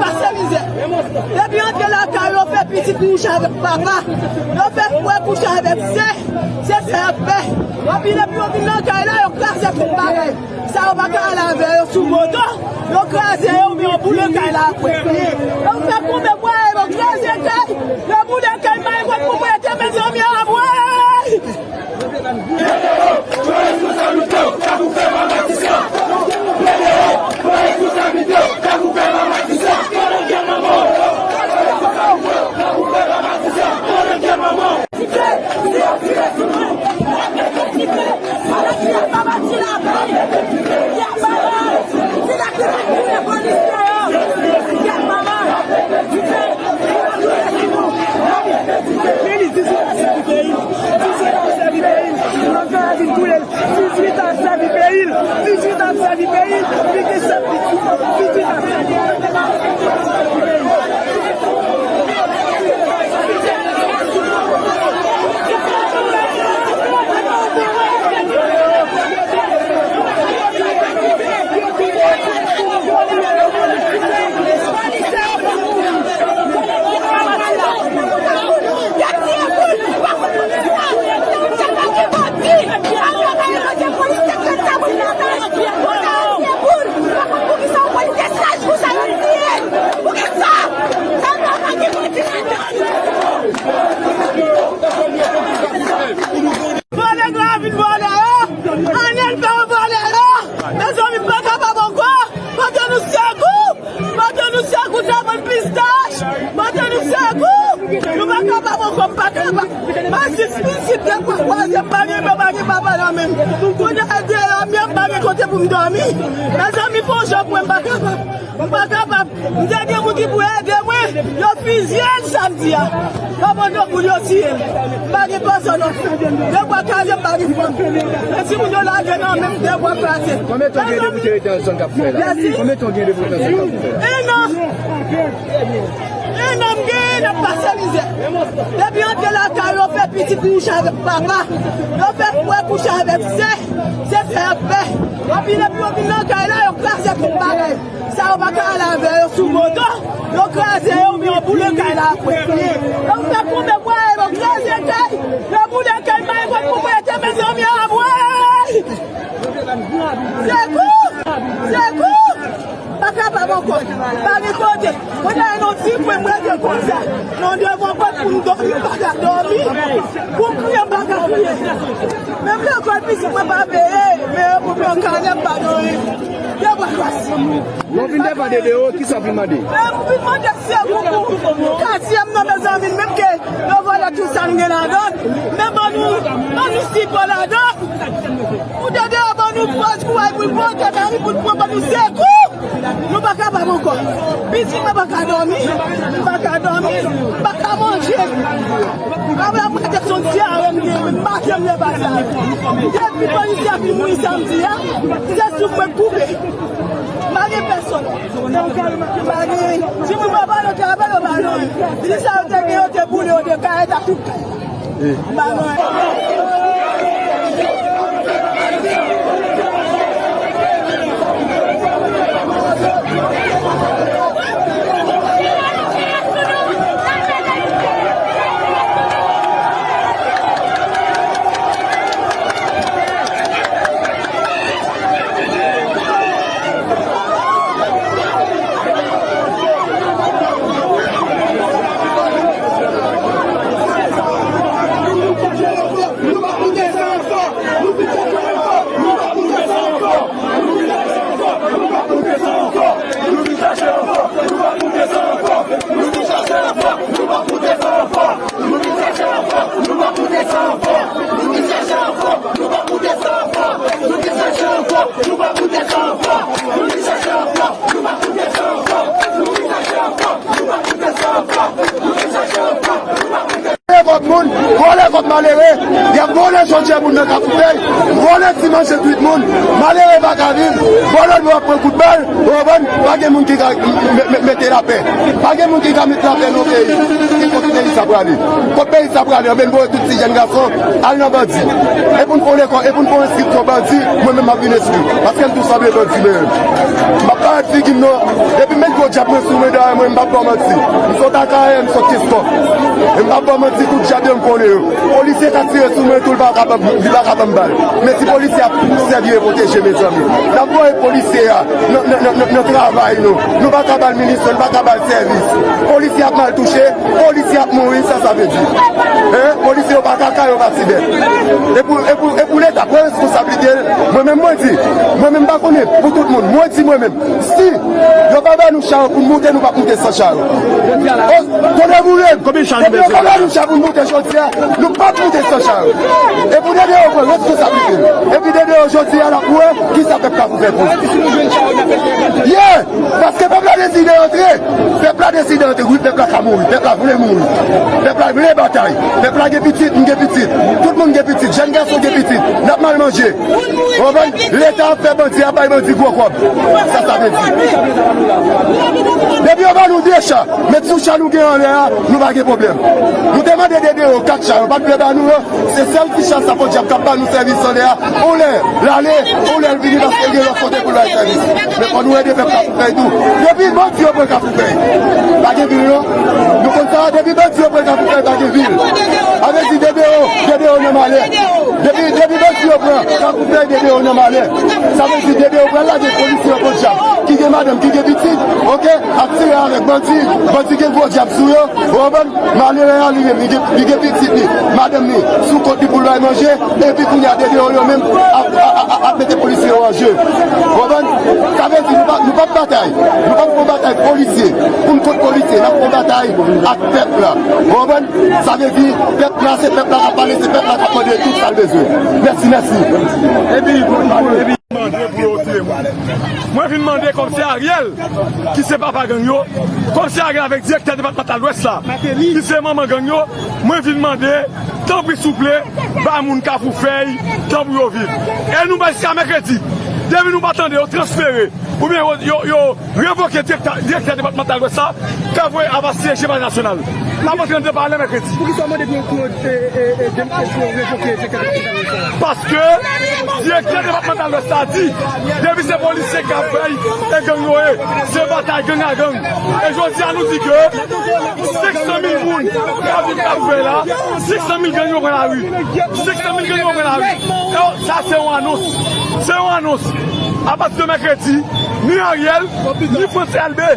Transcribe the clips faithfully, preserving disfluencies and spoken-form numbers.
Pase mizè. Depi antre lakay yo, fè pitit kouche avèk papa. Yo fè frè kouche avèk sè. Se sa y ap fè. Epi depi yo vin nan kay la, yo kraze tout bagay. Sa yo pa ka al avè yo sou moto. Yo kraze yo oubyen yo boule kay la apre. Yo fè konbe bwa, yo kraze kay. Yo boule kay, bay kot pwopriyetè, mezanmi, anmwey! Dizuit an sèvi peyi l. Dizuit an sèvi peyi l. Li gen sèt pitit. Dizuit an sèvi peyi l. Vòlè gra vin vòlè yo. Anèl fè yo vòlè yo. Mezanmi, m pa kapab ankò. Pote nou sekou. Pote nou sekou, savann pistach. Pote nou sekou. Nou pa kapab ankò, m pa kapab. Masis pitit, de fwa, twazyèm, m pa gen, m pa gen papa nan men m. Kounye a, de lòmyè, m pa gen kote pou m dòmi. Mezanmi, fè yon jan pou mwen, m pa kapab. M pa kapab. M te gen moun ki pou ede mwen. Yo fizye l samdi a. Yo pran de boul, yo tiye l. M pa gen pèsòn non. De bwa kaze, m pa gen fanm. Men timoun yo lage nan men m, de bwa kaze. Konbyen tan gen depi w te rete nan zòn k ap fè la? Konbyen tan gen depi w rete nan zòn k ap fè la? En an. En an m gen, n ap pase mizè. Depi antre lakay yo, fè pitit kouche avèk papa. Yo fè frè kouche avèk sè. Se sa y ap fè. Epi depi yo vin nan kay la, yo kraze tout bagay. Sa yo pa ka al avè yo sou moto, yo kraze yo oubyen yo boule kay la apre. Yo fè konbe bwa, yo kraze kay, yo boule kay, bay kot pwopriyetè, mezanmi, anmwey! Sekou! Sekou! Pa kapab ankò. Pa gen kote. Mwen ta nan ti kwen, mwen rete konsa. Nan devan pòt pou m dòmi, m pa ka dòmi. Pou m kriye, m pa ka kriye. Menm lekòl pitit mwen pa peye, men yo pou pran kanè, m pa gen anyen. Yo pran plas. Lè w vin devan de deyo, kisa w vin mande? Men m vin mande sekou pou katye m nan, mezanmi, menm ke yo vòlè tout sa m gen ladan l. Men ban nou, ban nou sipò ladan l. Pou de deyo, ban nou fòs, kouraj pou l monte, mari pou l pran, ban nou sekou. Nou pa kapab ankò. Pitit mwen pa ka dòmi. M pa ka dòmi. M pa ka manje. Apre, apre, te son dyare m gen, m mache m leve sa. Depi polisye a fin mouri samdi a, se souf mwen k koupe. M pa gen pèsòn. M pa gen, si moun mwen pa nan travay, yo pa nan anyen. Si sa yo te gen, yo te boule, yo te kare ta tout kay. M pa nan anyen. Vòlè kòb moun, vòlè kòb malere, y ap vòlè jodi a moun nan Kafoutèy, vòlè ti manje twit moun, malere pa ka viv, vòlè nou ap pran kout bal, ou konprann, pa gen moun ki ka me-, me-, mete lapè, pa gen moun ki ka met lapè nan peyi, ki kote peyi sa prale, kot peyi sa prale, anben n voye tout ti jèn gason al nan bandi, e pou n fè yon lekòl, e pou n fè yon enskripsyon bandi, mwen menm m ap vin enskri, paske m tou sanble bandi menm, m ap parèt figi m non, epi m met Gwo djab mwen sou mwen dayè mwen, m p ap ba w manti. M sot Akayè, m sot Kenskòf. E m p ap ba w manti, kout djab yo m konnen yo. Polisye ka tire sou mwen tou, li pa ka ban m, li pa ka ban m bal. Men si polisye ap sèvi e pwoteje, mezanmi. N ap voye polisye a nan, nan, nan, nan, nan travay nou. Nou pa ka ba l minisyon, nou pa ka ba l sèvis. Polisye ap mal touche, polisye ap mouri, sa sa vle di? Hein? Polisye yo pa kaka, yo pa ti bèt. E pou, e pou, e pou Leta pran responsablite l, mwen menm mwen di, mwen menm m pa konnen pou tout moun, mwen di mwen menm, si yo pa ba nou cha yo pou n moute, nou p ap moute san cha yo. O, tonnè boule m! Depi yo pa ba nou cha pou n moute jodi a, nou p ap moute san cha yo. E pou D D O pran responsablite l. Epi D D O jodi a l ap wè kisa pèp la pou fè pou li. Yeah! Paske pèp la deside antre. Pèp la deside antre. Wi, pèp la ka mouri. Pèp la vle mouri. Pèp la vle batay. Pèp la gen pitit, m gen pitit. Tout moun gen pitit. Jèn gason gen pitit. N ap mal manje. Ou konprann? Leta ap fè bandi, ap bay bandi gwo kòb. Sa sa vle di? Depi yo ba nou de cha, met sou cha nou gen anlè a, nou pa gen pwoblèm. Nou te mande D D O kat cha, yo pa t vle ba nou yo. Se sèl ti cha sa podyab k ap ba nou sèvis anlè a. Yon lè l ale, yon lè l vini paske l gen lòt kote pou l bay sèvis. Men fò nou ede pèp Kafoufèy tou. Depi bandi yo pran Kafoufèy, pa gen vil non. Nou konn sa, depi bandi yo pran Kafoufèy, pa gen vil. Sa vle di D D O, D D O nan malè. Depi, depi bandi yo pran Kafoufèy, D D O nan malè. Sa vle di D D O pral lage polisye yo podyab. Ki gen madanm, ki gen pitit, oke, ap tire avèk bandi. Bandi gen gwo djab sou yo, ou konprann? Malere a li menm, li gen, li gen pitit li, madanm li, sou kont li pou l bay manje, epi kounye a D D O yo menm ap, ap, ap, ap mete polisye yo an je. Ou konprann? Sa vle di nou pa, nou p ap batay. Nou p ap fè batay polisye pou n kont polisye. N ap fè batay ak pèp la. Ou konprann? Sa vle di pèp la, se pèp la k ap pale, se pèp la k ap mande tout sa l bezwen. Mèsi, mèsi. Epi, epi, mande pou yo tire moun. Mwen vin mande kòmsi Ariel, ki se papa gang yo, kòmsi Ariel avèk direktè depatmantal Lwès la, ki se manman gang yo, mwen vin mande, tanpri souple, ba moun Kafoufèy tan pou yo viv. E nou bay jiska mèkredi. Depi nou pa tande yo transfere, oubyen yo, yo, yo revoke direktè, direktè depatmantal Lwès la, k ap voye ap asyeje Palè Nasyonal. N ap antre anndan palè mèkredi. Poukisa w mande pou yo, pou yo, e, e, e, dem-, pou yo revoke direktè depatmantal Lwès la? Paske direktè depatmantal Lwès la di, depi se polisye k ap fèy, e gang yo ye, se batay gang a gang. E jodi a nou di ke senk san mil moun k ap viv Kafoufèy la, senk san mil gang yo pran lari. Senk san mil gang yo pran lari. E sa se yon anons. Se yon anons. Apati de mèkredi, ni Ariel, ni Frantz Elbé.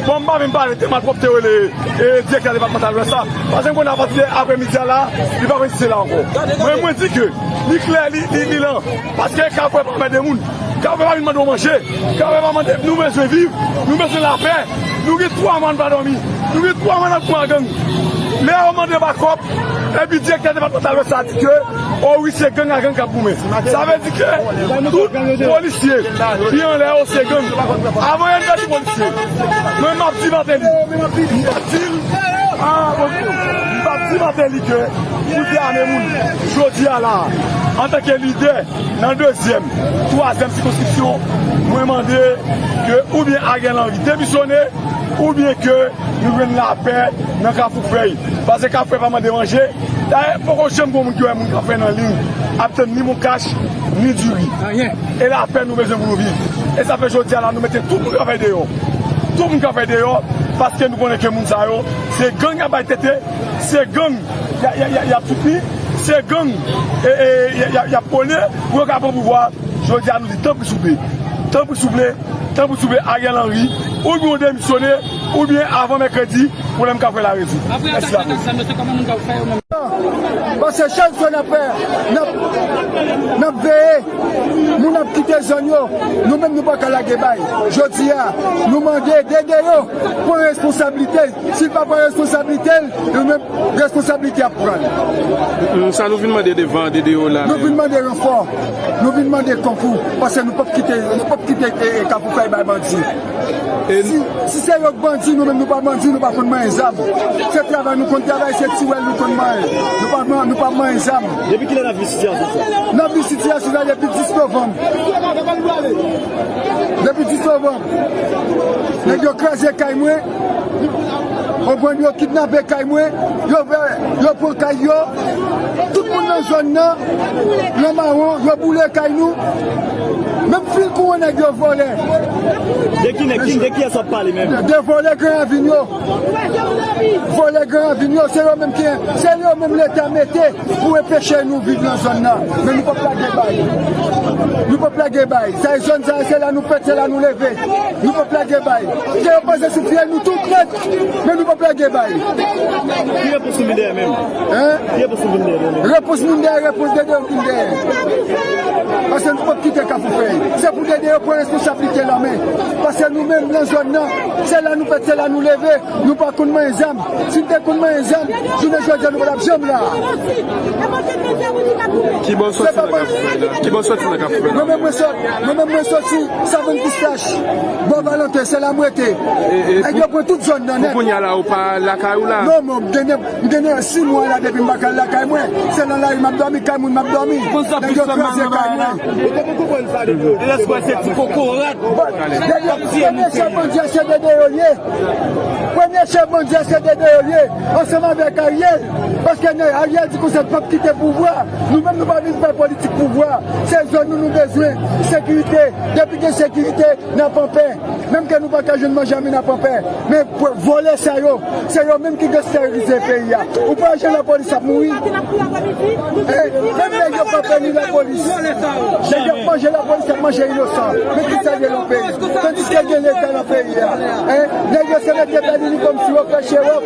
Bon, m pa vin pale de malpwòpte yo rele, e, direktè depatmantal Lwès la. Paske m konnen apati de aprèmidi a la, li pa vin site la ankò. Mwen, mwen di ke li klè, li, li, li lan. Paske Kafoufèy pa anmède moun. Kafoufèy pa vin mande w manje. Kafoufèy pa mande, nou bezwen viv, nou bezwen lapè. Nou gen twa mwa n pa dòmi. Nou gen twa mwa n ap goumen ak gang. Lè yo mande bakòp, epi direktè depatmantal Lwès la di ke, o wi, se gang a gang k ap goumen. Sa vle di ke tout polisye ki anlè yo se gang. Avan yè n pèdi polisye. Mwen m ap di Martelly. M ap di l, ah, bon, m ap di Martelly ke pou te ame moun. Jodi a la, antanke lidè nan dezyèm, twazyèm sikonskripsyon, mwen mande ke oubyen Ariel Henry demisyone, oubyen ke nou jwenn lapè nan Kafoufèy. Paske Kafoufèy pa mande manje. Dayè, poko janm gen moun ki wè moun Kafoufèy nan liy ap tann ni moukach, ni diri. E lapè nou bezwen pou nou viv. E sa fè jodi a la, nou mete tout moun Kafoufèy deyò. Tout moun Kafoufèy deyò, paske nou konnen ke moun sa yo, se gang y ap bay tete, se gang y a, y a, y a, y ap soutni, se gang, e, e, y a, y a, y ap pwone pou yo ka pran pouvwa. Jodi a nou di tanpri souple, tanpri souple, tanpri souple Ariel Henry, oubyen w demisyone, oubyen avan mèkredi, pwoblèm Kafoufèy la rezoud. Mèsi a tout. Paske chak jou n ap fè, n ap, n ap veye, moun ap kite zòn yo, nou menm nou pa ka lage bay. Jodi a, nou mande D D O pran responsablite l. Si l pa pran responsablite l, nou menm responsablite ap pran l. Mm, sa nou vin mande devan D D O la menm? Nou vin mande ranfò, nou vin mande konkou, paske nou p ap kite, nou p ap kite, e, e, Kafoufèy bay bandi. Si, si se yo k bandi, nou menm nou pa bandi, nou pa konn manyen zam. Se travay nou konn travay, se tiwèl nou konn manyen. Nou pa man-, nou pa manyen zam. Depi kilè n ap viv sitiyasyon sa? N ap viv sitiyasyon sa depi dis novanm. Depi dis novanm. Nèg yo kraze kay mwen. Konprann, yo kidnape kay mwen, yo fè, yo pran kay yo. Tout moun nan zòn nan, nan mawon, yo boule kay nou. Menm fil kouran nèg yo vòlè. De ki nèg, de kiyès w ap pale menm? De vòlè Gran Ravin yo. Vòlè Gran Ravin yo, se yo menm ki, se yo menm Leta mete pou enpeche nou viv nan zòn nan. Men nou p ap lage bay. Nou p ap lage bay. Sa e zòn sa, se la nou fèt, se la nou leve. Nou p ap lage bay. Ke yo panse sou fyèl nou tou nèt, men nou p ap lage bay. Ki repons ou vin dèyè menm? Hein? Ki repons ou vin dèyè menm? Repons moun dèyè, repons Dede yo vin dèyè. Paske nou p ap kite Kafou fèy. Se pou Dede yo pran responsablite l an men. Paske nou menm nan zòn nan, se la nou fèt, se la nou leve. Nou pa konn manyen zam. Si n te konn manyen zam, jounen jodi a nou pa t ap janm la. Ki bò w soti nan Kafou fèy la? Ki bò w soti nan Kafou fèy la? Mwen menm mwen sot, mwen menm mwen soti Savann Pistach. Bò Valentin, se la m rete. E, e, nèg yo pran tout zòn nan nèt. Pou kounye a la, ou pa lakay ou la? Non, mwen, m genyen, m genyen sis mwa la depi m pa ka al lakay mwen. Se nan lari m ap dòmi, kay moun m ap dòmi. Nèg yo kraze kay mwen. Ou te pou konprann sa depi o debi. Lè swa se ti kokorat. Bon, premye chèf bandi a se Dede yo ye. Premye chèf bandi a se Dede yo ye. Ansanm avèk Ariel. Paske nèg Ariel di konsa l p ap kite pouvwa. Nou menm nou pa vin fè politik pouvwa. Se zòn nou nou bezwen. Sekirite. Depi gen sekirite, n ap anpè. Menm ke nou pa ka jwenn manje a, men n ap anpè. Men vòlè sa yo, se yo menm ki gangstèrize peyi a. Ou pa wè jan lapolis ap mouri? Eh, menm nèg yo pa pè ni lapolis. Nèg yo ap manje lapolis, ap manje inosan. Men ki sa ye nan peyi? Tandiske gen Leta nan peyi a. Eh, nèg yo se mete pè ni kòmsi yo fè chewòp.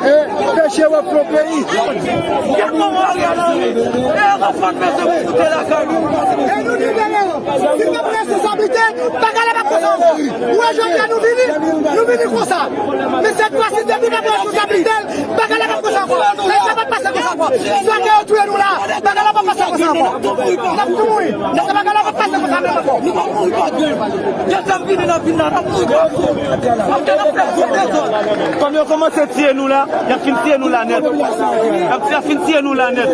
Eh, fè chewòp nan peyi. E nou libere yo. Si n ap pran responsablite, bagay la p ap konsa ankò. Ou wè jodi a nou vini, nou vini konsa. Men sèt fwa si depi n ap pran responsablite l, bagay la p ap konsa ankò. Bagay la p ap pase konsa ankò. Swa ke yo touye nou la, bagay la p ap pase konsa ankò. N ap tou mouri. Bagay la p ap pase konsa menm ankò. Kòm yo kòmanse tiye nou la, y ap fin tiye nou la nèt. Y ap, y ap fin tiye nou la nèt.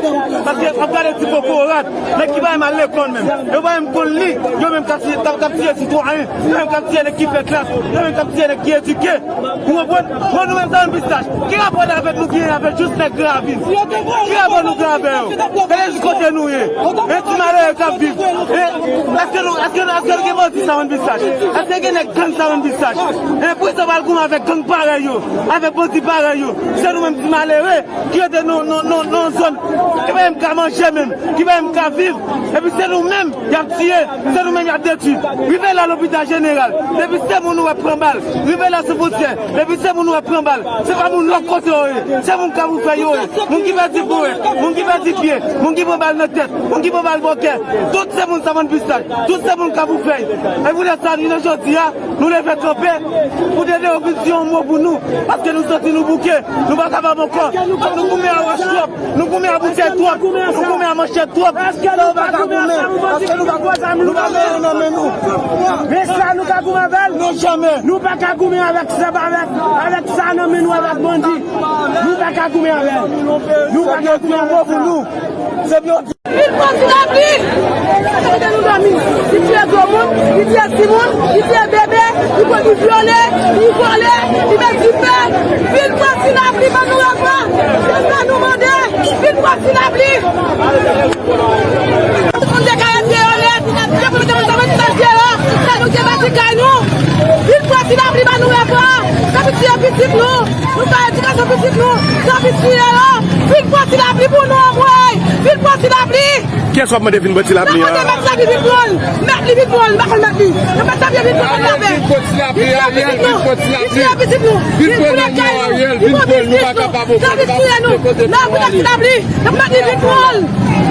Paske w ap gade ti kokorat, nèg ki pa menm al lekòl menm. Yo pa menm konn li, yo menm k ap tiye, k ap, k ap tiye sitwayen, yo menm k ap tiye nèg ki fè klas, yo menm k ap tiye nèg ki edike. Ou konprann? Bon, nou menm Savann Pistach, ki rapò avèk nou genyen avèk jis nèg Gran Ravin? Ki rapò nou gen avè yo? Gade jis kote nou ye. E ti malere k ap viv. E èske nou, èske nou, èske nou gen bandi Savann Pistach? Èske gen nèg gang Savann Pistach? E poukisa w pa al goumen avèk gang parèy yo, avèk bandi parèy yo? Se nou menm ti malere ki rete nan, nan, nan, nan zòn, ki pa menm ka manje menm, ki pa menm ka viv. Epi se nou menm y ap tiye, se nou menm y ap detwi. Rive la lopital jeneral, depi se moun ou wè pran bal. Rive la sou fwontyè, depi se moun ou wè pran bal. Se pa moun lòt kote yo ye, se moun Kafou Fèy yo ye. Moun ki pèdi pou yo, moun ki pèdi pye, moun ki pran bal nan tèt, moun ki pran bal bò kè. Tout se moun Savann Pistach, tout se moun Kafou Fèy. E poutèt sa, jounen jodi a, nou leve kanpe pou Dede yo vin di yon mo pou nou, paske nou santi nou bouke, nou pa kapab ankò. Nou goumen a wòch twòp, nou goumen a bouchèy twòp, nou goumen a manchèt twòp. Sa nou pa ka goumen, paske nou pa, nou pa gen anyen nan men nou. Men sa nou ka goumen avè l? Non, jamè. Nou pa ka goumen avèk, se pa avèk, avèk sa nan men nou, avèk bandi. Nou pa ka goumen avè l. Nou pa ka goumen avè sa. Se pou yo Vin pran ti lapli! Kote nou dòmi? Li tiye granmoun, li tiye timoun, li tiye bebe, li pran, li vyole, li vòlè, li met dife. Vin pran ti lapli, ban nou repa. Se sa nou mande. Vin pran ti lapli! Tout moun te ka ret deyò nèt. Depi nou te monte, monte deyò, sa nou te bati kay nou. Vin pran ti lapli, ban nou repa. Sa vin tiye pitit nou. Nou fè edikasyon pitit nou, sa vin tiye yo. Vin pran ti lapli pou nou, anmwey. Vin pran ti lapli. Kiyès w ap mande vin pran ti lapli a? N ap mande mèt lapli vin pran l. Mèt li vin pran l, m pa konn mèt li. Mèt lapli vin pran l. Vin tiye pitit nou. Vin tiye pitit nou. Vin pran kay nou. Vin pran biznis nou. Sa vin tiye nou. N ap pran ti lapli. Mèt li vin pran l.